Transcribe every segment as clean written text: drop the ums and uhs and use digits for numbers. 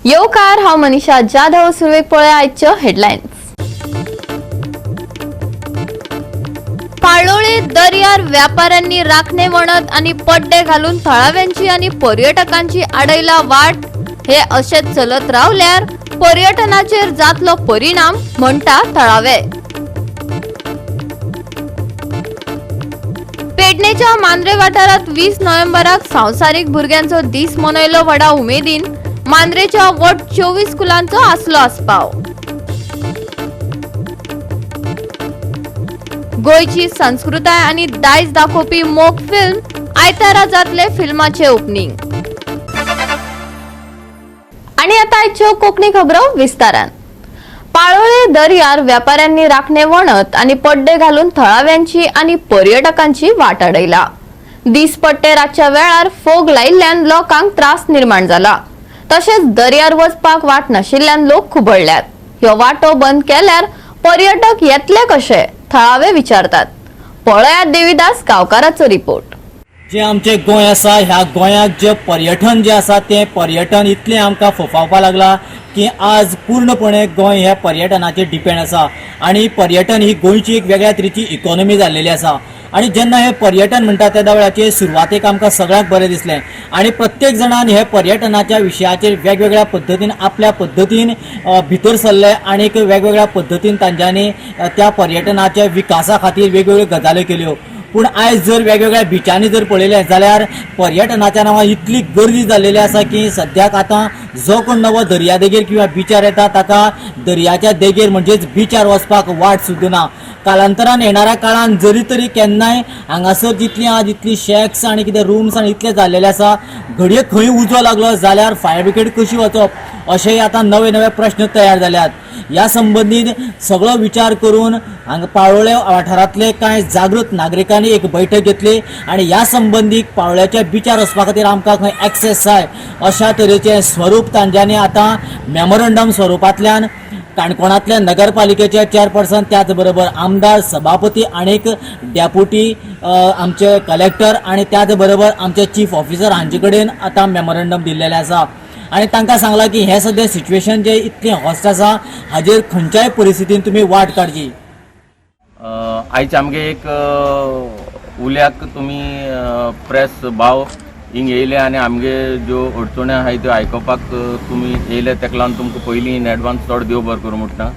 येवकार, हांव मनीषा जाधव. सुरवेक पळय आयच्यो हेडलायन्स. पाळोळें दर्यार व्यापाऱ्यांनी राखणे वणत आनी पड्डे घालून थळाव्यांची आनी पर्यटकांची आडयला वाट. हे अशेंच चलत रावल्यार पर्यटनाचेर जातलो परिणाम म्हणटा थळावे. पेडणेच्या मांद्रे वाठारात 20 नोव्हेंबराक संवसारीक भुरग्यांचो दीस मनयलो व्हडा उमेदीन. मांद्रेच्या वट 24 स्कुलांचो आसलो आस्पाव. गोंयची संस्कृताय आनी दायज दाखोवपी मोग फिल्म आयतारा जातले फिल्माचे ओपनिंग. आनी आतां आयच्यो कोंकणी खबरो विस्तारान. पाळोळें दर्यार व्यापाऱ्यांनी राखणे वणत आनी पड्डे घालून थळाव्यांची आनी पर्यटकांची वाट अडयला. दीसपट्टे रातच्या वेळार फोग लायिल्ल्यान लोकांक त्रास निर्माण जाला. तशेंच दर्यार वचपाक वाट नाशिल्ल्यान लोक खुबळल्यात. ह्यो वाटो बंद केल्यार पर्यटक येतले कशे थळावे विचारतात. पळयात देवीदास गांवकाराचो रिपोर्ट. जे आमचें गोंय आसा, ह्या गोंयाक जें पर्यटन जें आसा तें पर्यटन इतलें आमकां फोफावपाक लागलां की आज पूर्णपणे गोंय ह्या पर्यटनाचेर डिपेंड आसा आनी पर्यटन ही गोंयची एक वेगळ्या तरेची इकॉनॉमी जाल्लेली आसा. आनी जेन्ना हें पर्यटन म्हणटा तेन्ना वेळाचेर सुरवातेक आमकां सगळ्यांक बरें दिसलें आनी प्रत्येक जाणान हे पर्यटनाच्या विशयाचेर वेगवेगळ्या पद्दतीन आपल्या पद्दतीन भितर सरले आनी वेगवेगळ्या पद्दतीन तांच्यांनी त्या पर्यटनाच्या विकासा खातीर वेगवेगळ्यो गजाल्यो केल्यो. पूण आयज जर वेगवेगळ्या बिचांनी जर पळयलें जाल्यार पर्यटनाच्या नांवान इतली गर्दी जाल्लेली आसा की सद्याक आतां जो कोण नवो दर्यादेगेर किंवा बिचार येता ताका दर्याच्या देगेर म्हणजेच बिचार वचपाक वाट सुद्दां ना. कालांतरान येणाऱ्या काळान जरी तरी केन्नाय हांगासर जितली आज इतली शॅक्स आनी कितें रुम्स आनी इतले जाल्लेले आसा, घडये खंय उजो लागलो जाल्यार फायर ब्रिगेड कशी वचप अशेंय आतां नवे नवे प्रश्न तयार जाल्यात. ह्या संबंदीत सगळो विचार करून हांगा पाळोळें वाठारांतले कांय जागृत नागरिकांनी एक बैठक घेतली आनी ह्या संबंदीत पाळोळ्याच्या बिचार वचपा खातीर आमकां खंय एक्सेस जाय अशा तरेचें स्वरूप तांच्यांनी आतां मेमोरंडम स्वरुपांतल्यान काणकोणांतल्या नगरपालिकेचे चेअरपर्सन, त्याच बरोबर आमदार, सभापती आनी डेप्युटी आमचे कलेक्टर आनी त्याच बरोबर आमचे चीफ ऑफिसर हांचे कडेन आतां मेमोरंडम दिल्लेलें आसा आनी तांकां सांगलां की हें सद्या सिच्युएशन जें इतलें हॉस्ट आसा हाजेर खंयच्याय परिस्थितीन तुमी वाट काडची. आयज आमगे एक उल्याक तुमी प्रेस भाव हिंग येयले आनी आमगे ज्यो अडचण्यो आहाय त्यो आयकुपाक तुमी येयले, तेका लागून तुमकां पयलीं इन एडवान्स चड देव बरें करूं म्हणटा.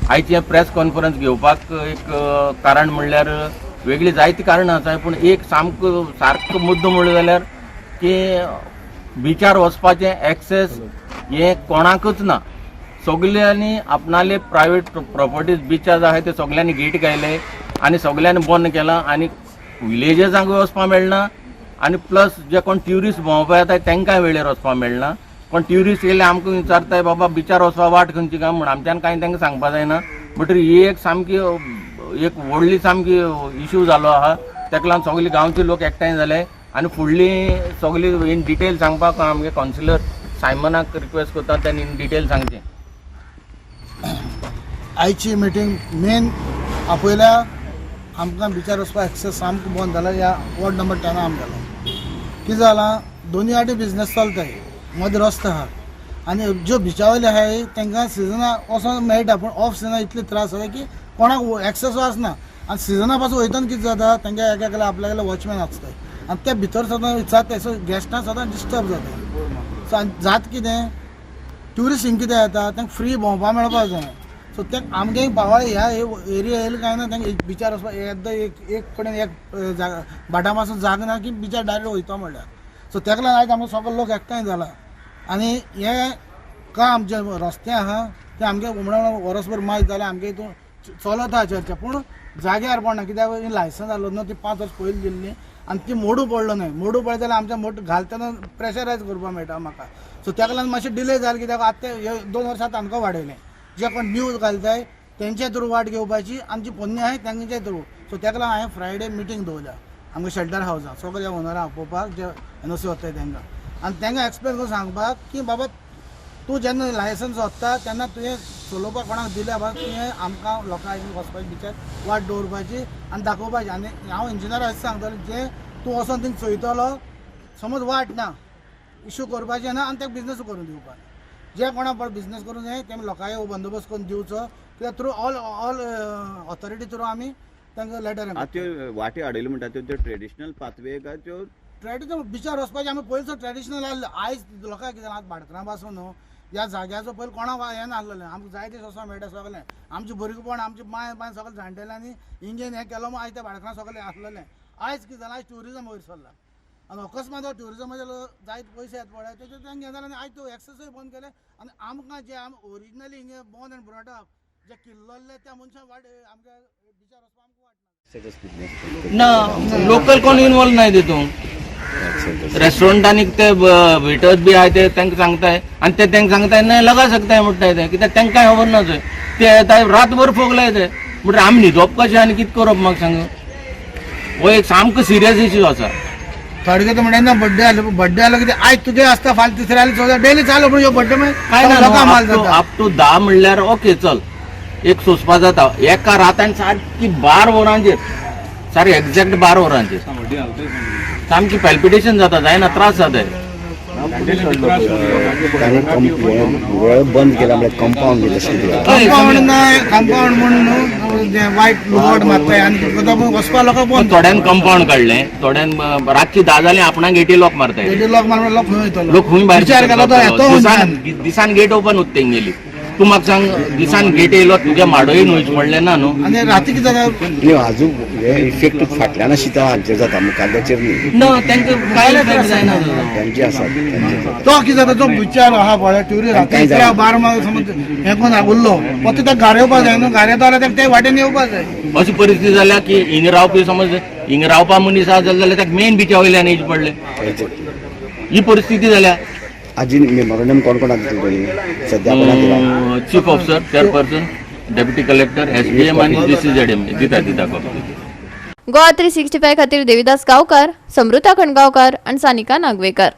आयज हें प्रेस कॉन्फरन्स घेवपाक एक कारण म्हणल्यार वेगळी जायतीं कारणां आसा, पूण एक सामको सारको मुद्दो म्हणलो जाल्यार की बिचार वचपाचें एक्सेस हें कोणाकूच ना. सगल्यांनी आपणाले प्रायवेट प्रॉपर्टीज बिचार आहाय ते सगल्यांनी गेट घायले आनी सगल्यांनी बंद केलां आनी विलेजर्सांकूय वचपाक मेळना आनी प्लस जे कोण ट्युरिस्ट भोंवपाक येताय तांकांय वेळेर वचपाक मेळना. कोण ट्युरिस्ट येयले आमकां विचारताय बाबा बिचार वचपाक वाट खंयची काय म्हूण, आमच्यान कांय तांकां सांगपाक जायना. म्हणटकीर ही एक सामकी एक व्हडली सामकी इशू जालो आहा. तेका लागून सगळे गांवचे लोक एकठांय जाले आनी फुडली सगळी इन डिटेल सांगपाक आमगे कावन्सिलर सायमनाक रिक्वेस्ट करता, तेणी इन डिटेल सांगचें. आयची मिटींग मेन आपयल्या आमकां बिचार वचपाक एक्सेस सामको बंद जाला. ह्या वॉर्ड नंबर 10 आमगेलो कितें जालां, दोनी वाटे बिजनेस चलताय, मदीं रस्तो आहा आनी ज्यो बिचा वयले आहाय तांकां सिजना वचोन मेळटा, पूण ऑफ सिजना इतले त्रास जाता की कोणाक एक्सेस आसना. आनी सिजना पासून वयतना कितें जाता, तांकां एक एकल्या आपल्यागेले वॉचमॅन आसताय आनी ते भितर सदां विचारताय, सो गेस्टां सदां डिस्टर्ब जाता. सो आनी जात कितें ट्युरिस्ट हिंग कितें येता तांकां फ्री भोंवपाक मेळपाक जाय. सो ते आमगे बावाळे ह्या एरिया येयले काय ना तांकां बिचार वचपाक एकदां एक कडेन एक जागा भाटा पासून जागा ना की बिचार डायरेक्ट वयता म्हणल्यार. सो तेका लागून आयज आमकां सगळे लोक एकठांय जाला आनी हें काम जें रस्ते आहा तें आमगे उमळा वरसभर मायज जालें, आमगे हितून चलत आहा चर्चा, पूण जाग्यार पडना कित्याक लायसन्स आहलो न्हू ती 5 वर्स पयलीं दिल्ली आनी ती मोडू पडलो न्हय, मोडू पडलें जाल्यार आमच्या मोड घालतना प्रेशरायज करपाक मेळटा म्हाका. सो तेका लागून मातशें डिले जालें कित्याक आतां हे 2 वर्सां तांकां वाडयलें, जे कोण न्यूज घालताय तेंचे थ्रू वाट घेवपाची आनी जी पोन्नी आहाय तेंचे थ्रू. सो तेका लागून हांवें फ्रायडे मिटींग दवरल्या आमगे शेल्टर हावजान सगळ्या ओनरां आपोवपाक जे एनओसी वताय तांकां आनी तांकां एक्सप्लेन करून सांगपाक की बाबा तूं जेन्ना लायसन्स सोदता तेन्ना तुवें चलोवपाक कोणाक दिल्या बाबा तुवें आमकां लोकांक वचपाची बिचार वाट दवरपाची आनी दाखोवपाची. आनी हांव इंजिनियर अशें सांगतलो जे तूं वचोन थिंग चोयतलो समज वाट ना इशू करपाचें ना आनी ते बिजनस करून दिवपाक. जे कोणा बिझनेस करूंक जाय तेमी लोकांक हो बंदोबस्त करून दिवचो, कित्याक through all all authority through आमी तांकां लेटर आतां त्यो वाटे अडयल्यो म्हणटा त्यो त्यो ट्रेडिशनल पाथवे काय त्यो? ट्रेडिशनल बिचार वचपाचें आमी पयलींचो ट्रेडिशनल आसलो. आयज लोकांक कितें जालां, आज भाटकारां पासून न्हू ह्या जाग्याचो पयलीं कोणा हें नासलेलें. आमकां जाय तें वचोंक मेळटा सगळें. आमचें भुरगेपण आमचे माय बाय सगळे जाणटेल्यांनी इंगेन हें केलो, आयज त्या भाटकारां सगळें आसलेलें. आयज कितें जालां, आयज ट्युरिजम वयर सरला आनी अकस्मात हो ट्युरिजमाचे जायते पयशे येता पळय, तेजे तेंगे हें जालें आनी आयज त्यो एक्सेसूय बंद केले. आनी आमकां जे आम ओरिजिनली हिंगे बॉर्न एंड ब्रॉट अप जे किल्लल्ले त्या मनशां वाट आमकां बिचार वचपाक आमकां वाट ना. ना, लोकल कोण इन्वॉल्व नाही तितून. रेस्टॉरंटांनी ते वेटर्स बी आहाय ते तांकां सांगताय आनी ते तांकां सांगताय नाही लगा सकताय म्हणटाय ते, कित्याक तांकां खबर ना थंय. ते येताय रातभर फोगलाय ते, म्हणटकीर आमी न्हिदप कशें आनी कितें करप म्हाका सांग. हो एक सामको सिरियस इश्यू आसा. थोडे कितें म्हणटा ना, बड्डे आलो, बड्डे आलो कितें आयज तुगे आसता, फाल्यां तिसरे आले, चवथ्या डेली चालू, पूण ह्यो बड्डे काय मागीर लोकांक माल ना, जाता. अप टू 10 म्हणल्यार ओके चल एक सोंसपा जाता. एका रातान सारकी 12 वरांचेर, सारकी एग्जॅक्ट 12 वरांचेर सामकी पॅल्पिटेशन जाता, जायना, त्रास जाता. तांणी वेळ बंद केला म्हळ्यार कंपाऊंड बी तशें कितें? कंपाऊंड ना, कंपाऊंड म्हणून न्हू जें वायट लुगट मारताय आनी वचपा लोकांक बंद. थोड्यान कंपाऊंड काडलें, थोड्यान रातची 10 जाली आपणाक गेटी लॉक मारताय. गेटी लोक मारप, लोक खंय वयतलो? लोक खंय भायर विचार केलो तो येतो दिसान दिसान गेट ओपन उरता तेंगेली. तूं म्हाका सांग, दिसान गेट येयलो तुज्या माडोळीन वयचें म्हणलें ना न्हू. आनी राती कितें जाता? न्ही, आजून हे इफेक्ट फाटल्यान आशिल्लो हांचेर जाता, मुखाल्ल्याचेर न्ही. ना, तांकां काय इफेक्ट जायना तेजो. तांचे आसात, तांचे जाता. तो कितें जाता, जो विचार आहा पळय ट्युरिस्ट राती काय जायना. 11 12 समज हें कोण उरलो फक्त त्या घरा येवपा जाय न्हू, घरा येता जाल्यार ते वाटेन येवपा जाय. अशी परिस्थिती जाल्या की हिंगा रावपी, समज हिंगा रावपा मनीस आसा जाल्यार ताका मेन बिचा वयल्यान येवचें पडलें. ही परिस्थिती जाल्या. आजी मेमोरंडम कोण कोणाक दितले तुमी सद्या कोणाक दिला? Chief officer, chairperson, deputy collector, S D M आनी डी सी झेड एम दिता दिता कॉपी. गोवा 365 खातीर देविदास गांवकार, समृता खणगांवकार आनी सानिका नागवेकर.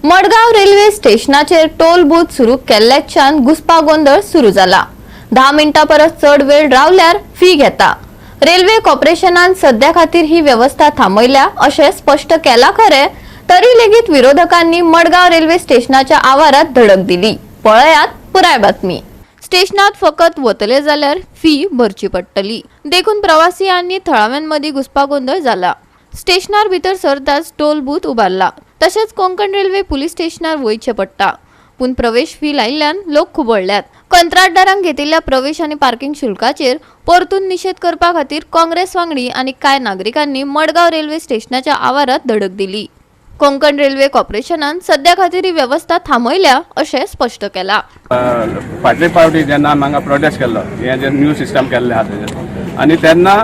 मडगांव रेल्वे स्टेशनाचेर टोल बूथ सुरू केल्ल्याच्यान घुस्पा गोंदळ सुरू जाला. 10 मिनटां परस चड वेळ रावल्यार फी घेता. रेल्वे कॉर्पोरेशनान सध्या खातीर ही वेवस्था थांबयल्या अशें स्पश्ट केलां खरें, तरी लेगीत विरोधकांनी मडगांव रेल्वे स्टेशनाच्या आवारात धडक दिली. पळयात पुराय बातमी. स्टेशनात फकत वतले जाल्यार फी भरची पडटली, देखून प्रवासी आनी थळाव्यांमदीं घुस्पागोंदळ जाला. स्टेशनार भितर सरताच टोल बूथ उबारला. तशेंच कोंकण रेल्वे पुलीस स्टेशनार वयचें पडटा, पूण प्रवेश फी लायिल्ल्यान लोक खुबळ्ळ्यात. कंत्राटदारांक घेतिल्ल्या प्रवेश आनी पार्किंग शुल्काचेर परतून निशेध करपा खातीर काँग्रेस वांगडी आनी कांय नागरिकांनी मडगांव रेल्वे स्टेशनाच्या आवारात धडक दिली. कोंकण रेल्वे कॉर्पोरेशनान सध्या खातीर ही वेवस्था थांबयल्या अशें स्पश्ट केलां. फाटले फावटी जेन्ना आमी हांगा प्रोटेस्ट केल्लो, हें जे न्यू सिस्टम केल्लें आहा तेजेर, आनी तेन्ना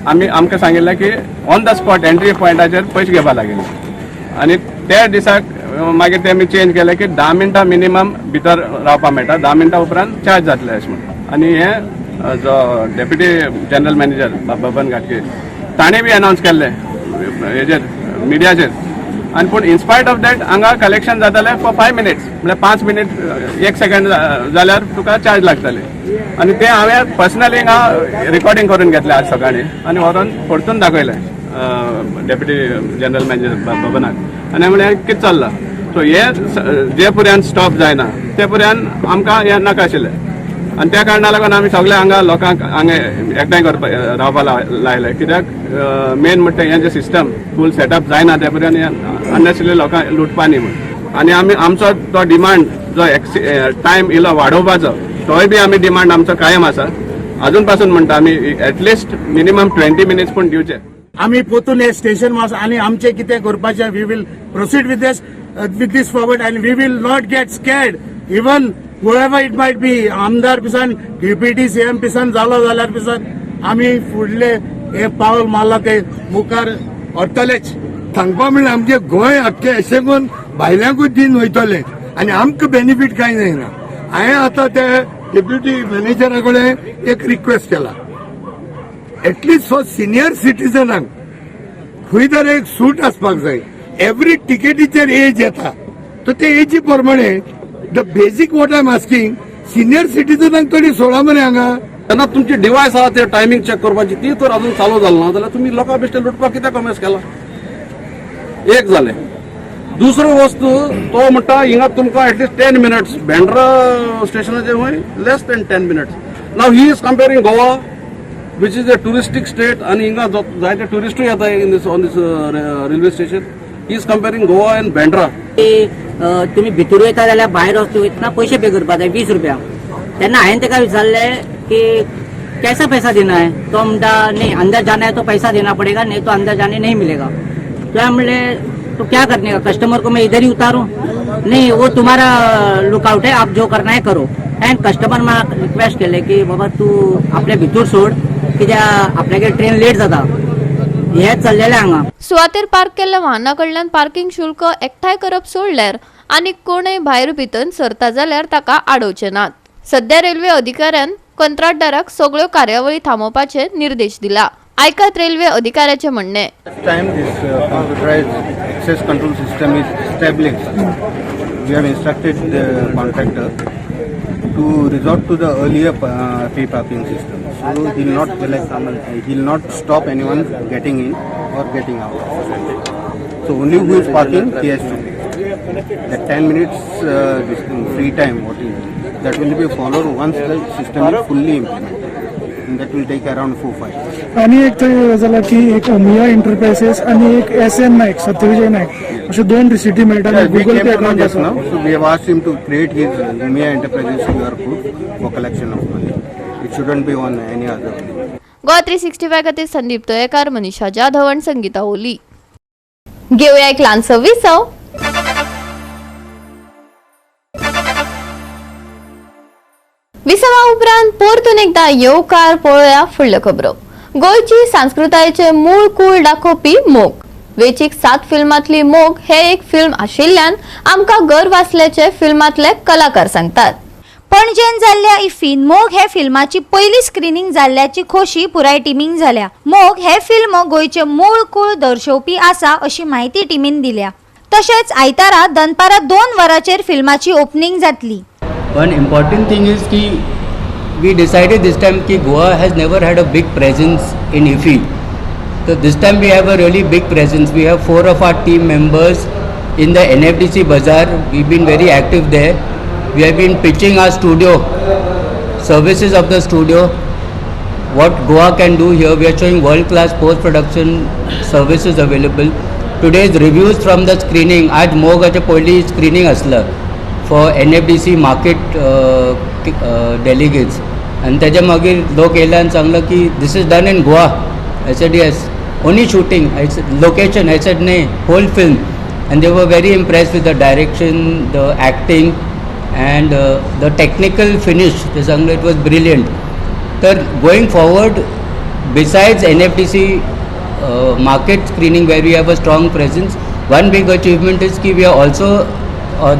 आमी आमकां सांगिल्लें की ऑन the spot entry पॉयंटाचेर पयशे घेवपा लागिल्ले, आनी त्या दिसाक मागीर ते आमी चेंज केलें की 10 मिनटां मिनिमम भितर रावपा मेळटा, 10 मिनटां उपरांत चार्ज जातले अशें म्हणून. आनी हें जो डेप्युटी जनरल मॅनेजर बबन घाटगे ताणें बी अनावन्स केल्लें हेजेर मिडियाचेर. आनी पूण इनस्पायट ऑफ that हांगा कलेक्शन जातालें फॉर 5 मिनिट्स, म्हळ्यार 5 मिनीट 1 सेकंड जाल्यार तुका चार्ज लागताले. आनी ते हांवें पर्सनली हांगा रिकॉर्डिंग करून घेतलें आज सकाळीं आनी व्हरोन परतून दाखयलें डेप्युटी जनरल मॅनेजर बबनाक, आनी म्हणलें कितें चल्लां. सो हे जे पर्यंत स्टॉप जायना ते पर्यंत आमकां हें नाका आशिल्लें, आनी त्या कारणा लागून आमी सगळे हांगा लोकांक हांगा एकठांय करपा रावपा लायले, कित्याक मेन म्हणटा हें जें सिस्टम फूल सेटअप जायना ते पर्यंत अननेसेसरी लोकांक लुटपा न्ही म्हूण. आनी आमी आमचो तो डिमांड जो टायम इलो वाडोवपाचो तोय बी आमी डिमांड आमचो कायम आसा. अजून पासून म्हणटा आमी एटलिस्ट मिनिमम 20 मिनिट्स पूण दिवचे. आमी पोतून हे स्टेशन वच आनी आमचें कितें करपाचें, we will proceed with this forward and we will not get scared, even whoever it might be. आमदार पिसान, डेप्युटी सीएम पिसान जालो जाल्यार पिसान आमी फुडले हे पावल मारला ते मुखार व्हरतलेच. सांगपा म्हणल्यार आमचे गोंय आख्खें अशें करून भायल्यांकूच दिन वयतलें आनी आमकां बेनिफीट कांय जायना. हांवें आतां ते डेप्युटी मॅनेजरा कडेन एक रिक्वेस्ट केला, एटलिस्ट फॉर सिनियर सिटीजनांक खंय तर एक सूट आसपाक जाय. एवरी टिकेटीचेर एज येता, तर ते एजी प्रमाणे the basic what I am asking, senior सिटीजनांक तरी सोडा मरे हांगा. तेन्ना तुमची डिवायस आहा ते टायमिंग चॅक करपाची, ती तर अजून चालू जाली ना जाल्यार तुमी लोकां बेश्टे लुटपाक कित्याक कॉमेस केला? एक जालें. दुसरो वस्तू तो म्हणटा हिंगा तुमकां एटलिस्ट 10 मिनट्स, बेंड्रा स्टेशनाचेर वय less than 10 minutes. Now he is comparing Goa, which is a touristic state, आनी हिंगा जायते ट्युरिस्टूय येता in this on this railway station. He is comparing Goa and Bandra. की तुमी भितर वयता जाल्यार भायर वयतना पयशे पे करपा जाय 20 रुपया. तेन्ना हांवें ताका विचारलें की कैसा पैसा देना है? तो म्हणटा, नहीं, अंदर जाना है तो पैसा देना पड़ेगा, नहीं तो अंदर जाने नहीं मिलेगा. तो हांवें म्हणलें, तो क्या करने का, कस्टमर को मैं इधर ही उतारूं? नहीं, वो तुम्हारा लुकआउट है, आप जो करना है करो. एंड कस्टमर म्हाका रिक्वेस्ट केले की बाबा तू आपल्या भितर सोड, कित्याक आपल्यागे ट्रेन लेट जाता. हे चल्लेलें हांगा. सुवातेर पार्क केल्ल्या वाहना कडल्यान पार्किंग शुल्क एकठांय करप सोडल्यार आनी कोणय भायर भितर सरता जाल्यार ताका आडोवचे नात. सध्या रेल्वे अधिकाऱ्यान कंत्राटदाराक सगळ्यो कार्यावळी थांबोवपाचे निर्देश दिला. आयकात रेल्वे अधिकाऱ्याचे म्हणणे. Time this computerized access control system is established, we have instructed the contractor to resort to the earlier pay parking system. So he will not collect, he will not stop anyone getting in or getting out. So only who is parking, he has to pay. The 10 minutes this thing, free time, what is that, will be followed once the system is fully implemented. And that will take around 4-5. आनी एक थंय जाला की एक ओमिया enterprises आनी एक S N Naik, Satyavijay Naik, अश्यो दोन रिसिटी मेळटा. Yeah, we Google came pay to know account just आसा. now, so we have asked him to create his Umia Enterprises QR code for collection of money. It shouldn't be on any other way. Goa 365 खातीर संदीप तोयेकार, मनीषा जाधव आणि संगीता ओली. घेऊया एक ल्हानसो विसव. विसवा उपरांत परतून एकदा येवकार. पळोवया फुडल्यो खबरो. गोंयची संस्कृतायेचे मूळ कूळ दाखोवपी मोग. वेचीक सात फिल्मांतली मोग हे एक फिल्म आशिल्ल्यान आमकां गर्व आसल्याचे फिल्मांतले कलाकार सांगतात. पणजेन जाल्ल्या इफ्फीन मोग हे फिल्माची पयली स्क्रिनींग जाल्ल्याची खोशी पुराय टिमींक जाल्या. मोग हे फिल्म गोंयचे मूळ कूळ दर्शोवपी आसा अशी म्हायती टिमीन दिल्या. तशेंच आयतारा दनपारां 2 वरांचेर फिल्माची ओपनिंग जातली. One important thing is ki we decided this time ki Goa has never had a big presence in IFFI. So this time we have a really big presence. We have four of our team members in the NFDC Bazaar. We've been very active there. We have been pitching our studio, services of the studio, what Goa can do here. We are showing world class post production services available. Today's reviews from the screening, आज मोगाचे पयली screening आसलं for NFDC market delegates आनी तेच्या मागीर लोक येयले आनी सांगलो की this is done in Goa. I said yes, only shooting location? I said न्ही, whole film, and they were very impressed with the direction, the acting and the technical finish. ते सांगले it was brilliant. तर going forward, besides NFDC market screening where we have a strong presence, one big achievement is ki we are also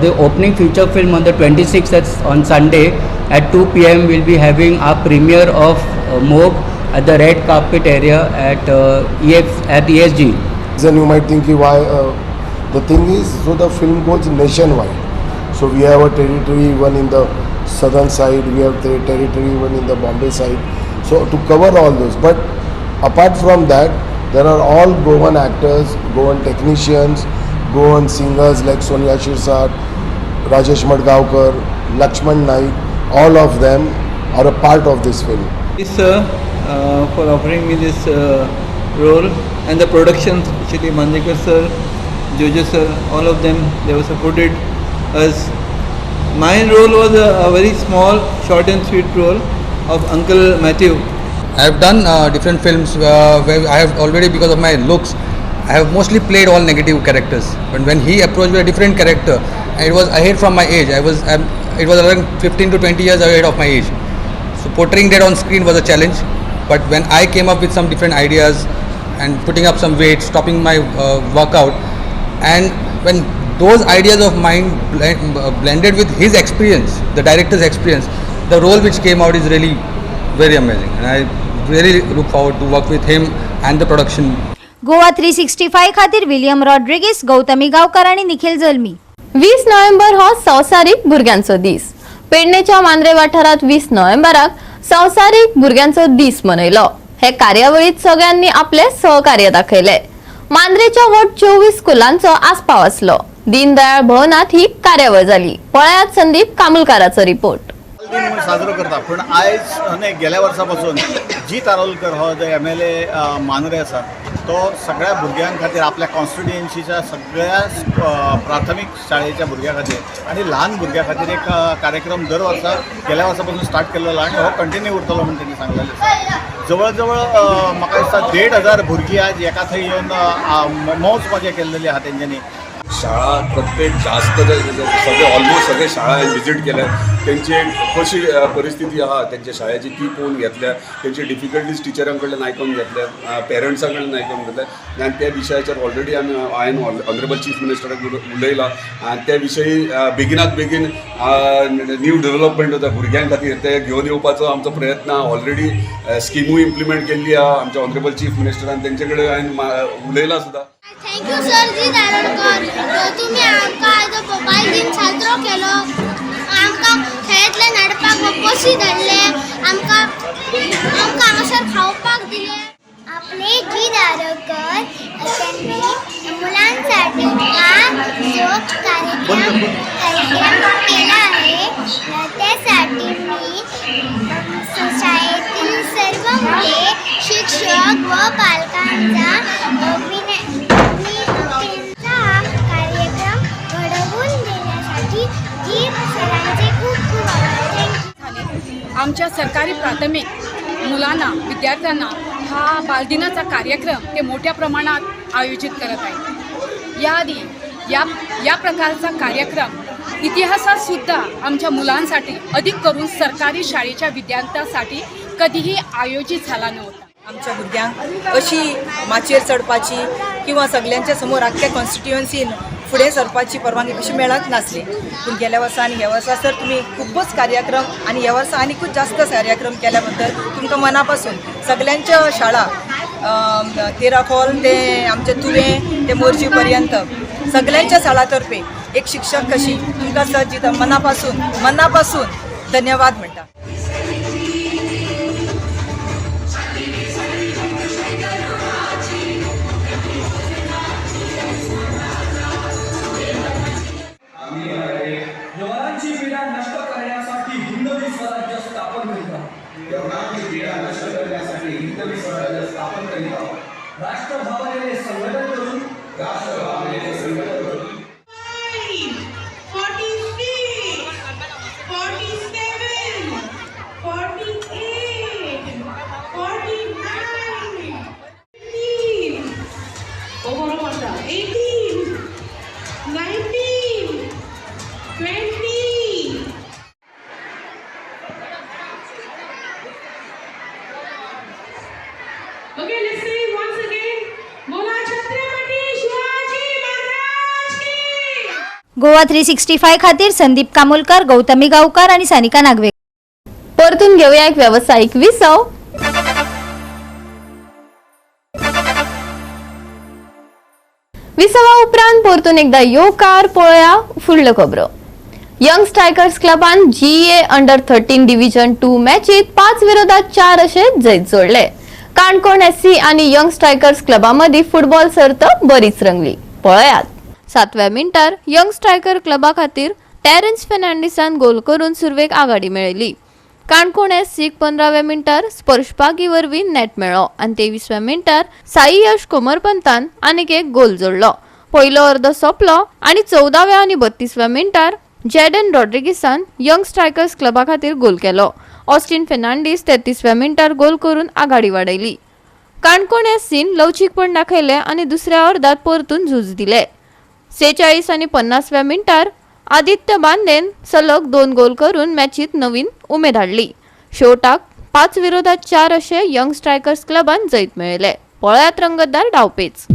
the opening feature film on the 26th, that's on Sunday at 2 p.m., we'll be having our premiere of Mog at the red carpet area at ESG. Then you might think ki why, the thing is, so the film goes nationwide. So we have a territory one in the southern side, we have the territory one in the Bombay side. So to cover all those, but apart from that, there are all Goan actors, Goan technicians, Goan singers like Sonia Shirsat, Rajesh Madgaonkar, Lakshman Naik, all of them are a part of this film. Sir, for offering me this role and the production, especially Manjrekar sir, Jojo sir, all of them, they were supported us. My role was a very small, short and sweet role of Uncle Matthew. I have done different films where I have already, because of my looks, I have mostly played all negative characters. But when he approached me a different character, and it was ahead from my age. It was around 15 to 20 years ahead of my age. So portraying that on screen was a challenge. But when I came up with some different ideas and putting up some weight, stopping my workout, and when those ideas of mine blended with his experience, the director's experience, the role which came out is really very amazing. And I really look forward to work with him and the production. Goa 365 खातीर William Rodrigues, Gautami Gavkar आणि निखिल जल्मी. 20 नोव्हेंबर हो संवसारीक भुरग्यांचो दीस. पेडणेच्या मांद्रे वाठारात 20 नोव्हेंबराक संवसारीक भुरग्यांचो दीस मनयलो. हे कार्यावळीत सगळ्यांनी आपले सहकार्य दाखयले. मांद्रेच्या वट 24 स्कुलांचो आस्पाव आसलो. दीनदयाळ भवनात ही कार्यावळ झाली. पळयात संदीप कामुलकाराचो रिपोर्ट. दिन म्हणून साजरो करता, पूण आयज न्ही, गेल्या वर्सा पासून जीत आरोलकर हो जो एमएलए मांद्रे आसा तो सगळ्या भुरग्यां खातीर, आपल्या कॉन्स्टिट्युएन्सीच्या सगळ्या प्राथमीक शाळेच्या भुरग्यां खातीर आनी ल्हान भुरग्यां खातीर एक कार्यक्रम दर वर्सा गेल्या वर्सा पासून स्टार्ट केल्लो आनी हो कंटिन्यू उरतलो म्हूण तेणी सांगलेलें आसा. जवळ जवळ म्हाका दिसता 1,500 भुरगीं आज एका थंय येवन मौज मजा केल्लेली आहा तेंच्यांनी. शाळा प्रत्येक जास्त सगळे ऑलमोस्ट सगळे शाळा विजीट केल्या, तेंची कशी परिस्थिती आहा तेंच्या शाळेची ती पळोवन घेतल्या, तेंची डिफिकल्टीज टिचरां कडल्यान आयकून घेतल्या, पेरंट्सां कडल्यान आयकून घेतल्या आनी त्या विशयाचेर ऑलरेडी आमी हांवें ऑनरेबल चीफ मिनिस्टराक उलयला आनी त्या विशयी बेगिनात बेगीन न्यू डेव्हलपमेंट जाता भुरग्यां खातीर ते घेवन येवपाचो आमचो प्रयत्न. ऑलरेडी स्किमूय इम्प्लिमेंट केल्ली आहा आमच्या ऑनरेबल चीफ मिनिस्टरान, तेंचे कडेन हांवें उलयलां सुद्दां. Thank you sir Jeet Arolkar, तुम्ही आमकां आयज बायल दिन साजरो केलो. आमकां खेळांतल्यान हाडपाक बसी धाडले, आमकां आमकां हांगासर खावपाक दिले. आपले जीत आरोलकर त्यांनी मुलांसाठी हा जो कार्यक्रम केला आहे त्यासाठी मी शाळेतील सर्व मुले, शिक्षक व पालकांचा कार्यक्रम घडवून देण्यासाठी जीत सरांचे खूप खूप आभार. आमच्या सरकारी प्राथमिक मुलांना, विद्यार्थ्यांना हा बालदिनाचा कार्यक्रम ते मोठ्या प्रमाणात आयोजित करत आहेत. याआधी या प्रकारचा कार्यक्रम इतिहासात सुद्धा आमच्या मुलांसाठी, अधिक करून सरकारी शाळेच्या विद्यार्थ्यांसाठी कधीही आयोजित झाला नव्हता. आमच्या भुरग्यांक अशी माचयेर चडपाची किंवा सगल्यांच्या समोर आख्ख्या कॉन्स्टिट्युएन्सीन फुडें सरपाची परवानगी अशी मेळत नासली, पूण गेल्या वर्सा आनी ह्या वर्सा सर तुमी खुबूच कार्यक्रम आनी ह्या वर्सा आनीकूच जास्त कार्यक्रम केल्या बद्दल तुमकां मना पासून सगल्यांच्या शाळा तेराखोल ते आमचे तुवें ते मोरजी पर्यंत सगल्यांच्या शाळा तर्फे एक शिक्षक कशी तुमकां सर जिता मनापासून मनापासून धन्यवाद म्हणटा. यवनांची पीडा नष्ट करण्यासाठी हिंदवी स्वराज्य स्थापन करीत आहोत. यवनांची पीडा नष्ट करण्यासाठी हिंदवी स्वराज्य स्थापन करीत आहोत. राष्ट्रभावनेने संघटन करून, राष्ट्रभावनेने संघटन करून 5, 46, 47, 48, 49, 50, ओ बरोबर 18, 19, 20. Okay, let's say once again, बोला छत्रपती शिवाजी महाराज की. गोवा 365 खातीर संदीप कामोलकर, गौतमी गावकर आणि सानिका नागवे. परतून घेऊया एक व्यावसायिक विसव. विसवा उपरांत परतून एकदा येवकार. पळोवया फुडल्यो खबरो. यंग स्ट्रायकर्स क्लबान जीए अंडर 13 डिव्हिजन 2 मॅचीत 5-4 अशे जैत जोडले. काणकोण एससी आणि यंग स्ट्रायकर्स क्लबा मदीं फुटबॉल सर्त बरीच रंगली. पळयात. 7व्या मिनटार यंग स्ट्रायकर क्लबा खातीर टेरन्स फेर्नांडीसान गोल करून सुरवेक आघाडी मेळयली. काणकोण एससीक 15व्या मिनटार स्पर्शपागी वरवीं नेट मेळ्ळो आनी 23व्या मिनटार साई यश कोमरपंतान आनीक एक गोल जोडलो. पयलो अर्द सोंपलो आनी 14व्या आनी 32व्या मिनटार जेडन रॉड्रिगीसान यंग स्ट्रायकर्स क्लबा खातीर गोल केलो. ऑस्टिन फेर्नांडीस 33व्या मिनटार गोल करून आघाडी वाडयली. काणकोण एससीन लवचीकपण दाखयलें आनी दुसऱ्या अर्दात परतून झूज दिले. 46 आनी 50व्या मिनटार आदित्य बांदेन सलग 2 गोल करून मॅचीत नवीन उमेद हाडली. शेवटाक 5-4 अशे यंग स्ट्रायकर्स क्लबान जैत मेळयले. पळयात रंगतदार डावपेच.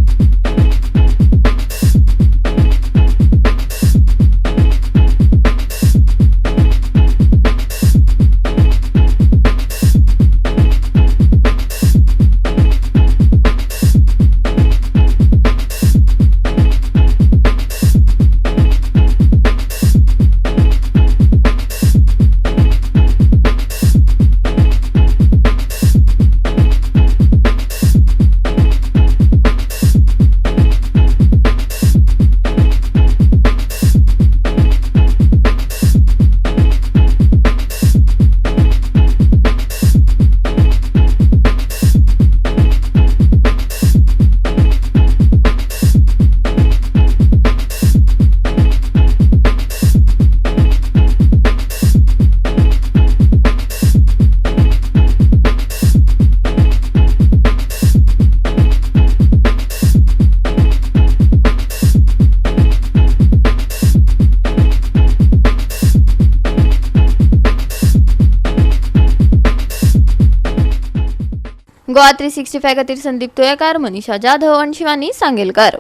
गोवा 365 खातीर संदीप तुयेकार, मनीषा जाधव आनी शिवानी सांगेलकार.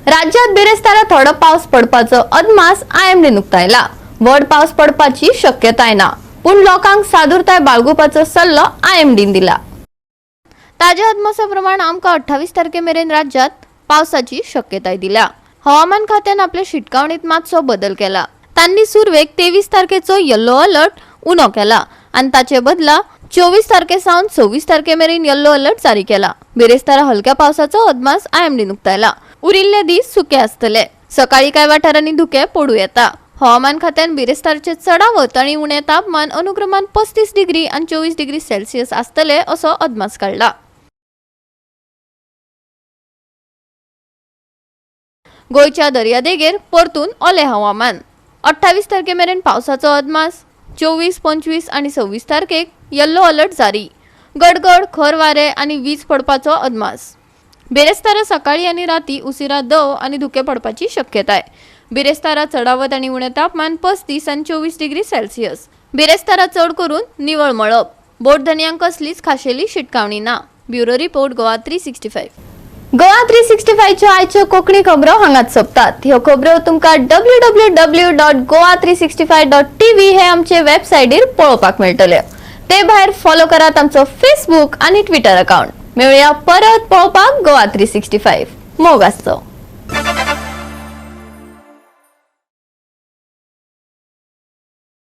राज्यात बिरेस्तारा थोडो पावस पडपाचो अदमास आयएमडीन उक्तायला. व्हड पावस पडपाची शक्यताय ना, पूण लोकांक सादुरताय बाळगुपाचो सल्लो आयएमडीन दिला. ताज्या अदमासा प्रमाण आमकां 28 तारखे मेरेन राज्यात पावसाची शक्यताय दिल्या. हवामान खात्यान आपल्या शिटकावणीत मातसो बदल केला. तांणी सुरवेक 23 तारखेचो येल्लो अलर्ट उणो केला आनी ताचे बदला 24 तारखे सावन 26 तारखे मेरेन येल्लो अलर्ट जारी केला. बिरेस्तारा हलक्या पावसाचो अदमास आयएमडीन उक्तायला. उरिल्ले दीस सुके आसतले. सकाळी कांय वाठारांनी धुकें पडूं येता. हवामान खात्यान बिरेस्तारचे चडावत आनी उणें तापमान अनुक्रमान 35 डिग्री आनी 24 डिग्री सेल्सियस आसतले असो अदमास काडला. गोंयच्या दर्यादेगेर परतून ओलें हवामान. 28 तारखे मेरेन पावसाचो अदमास. 24, 25 आनी 26 तारखेक येल्लो अलर्ट जारी. गडगड, खर वारें आनी वीज पडपाचो अदमास. बिरेस्तारा सकाळी आनी राती उशिरा दव आनी धुकें पडपाची शक्यताय. बिरेस्तारा चडावत आनी उणें तापमान 35 आनी 24 डिग्री सेल्सियस. बिरेस्तारा चड करून निवळ मळब. बोटधनयांक कसलीच खाशेली शिटकावणी ना. Bureau report, Goa 365. Goa 365च्यो आयच्यो कोंकणी खबरो हांगाच सोंपतात. ह्यो खबरो तुमकां www.goa365.tv हे आमचे वेबसायटीर पळोवपाक मेळटले. ते भायर फॉलो करात आमचो फेसबूक आनी ट्विटर अकाउंट. मेळुया परत पळोवपाक गोवा 365. मोग आसचो.